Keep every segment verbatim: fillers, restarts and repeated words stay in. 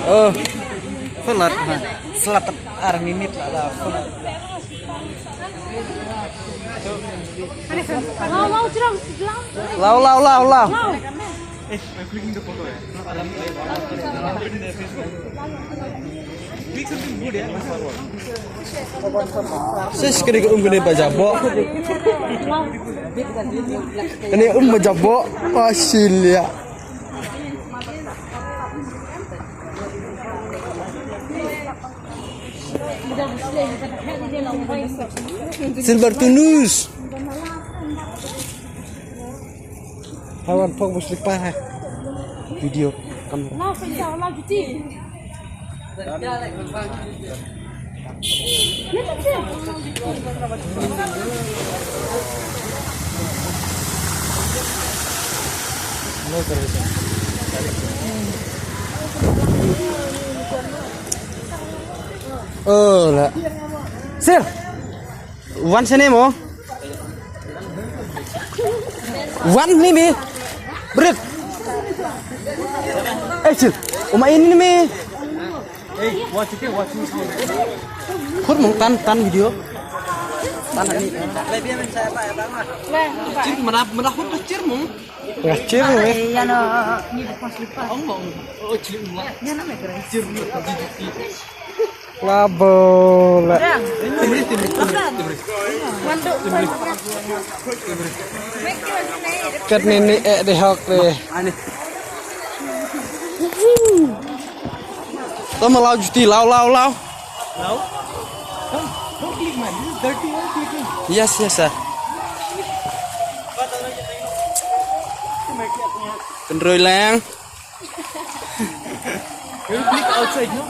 Oh, felat, ha. Selat ar minit lah, lah, felat. Law, law, law, law. Sis, kane ka um kane ba jaboh. Kane um ba jaboh. Wah, siliah. Silver tunus. Hawan thok bus lipa ha. Video kamera. Oh, la. Sir. Wan sini mo. Wan ni mi. Brit. Eh, sir. Uma ini mi. Khut mong tan, tan video. Tan ni. Cir mana, mana khut cir mong. Ngacir mong, eh. Labo la. Kat ni ni eh de hok de. Tama law juti, law, law, law. Law? Don't, don't click, man. This is dirty. Why clicking? Yes, yes, sir. Kynroi lang. Can you click outside, no?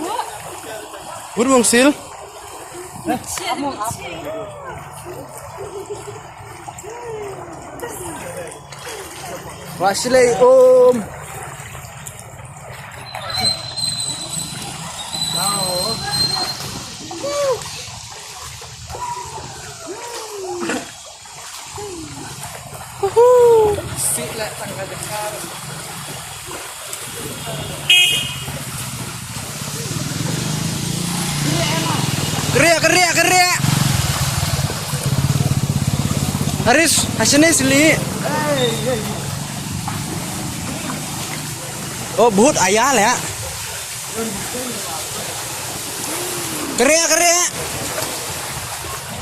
Good mong sil. Wasilei um. Keriak, keriak, keriak. Haris, hasini sili. Oh, buhut ayal ya. Keriak, keriak.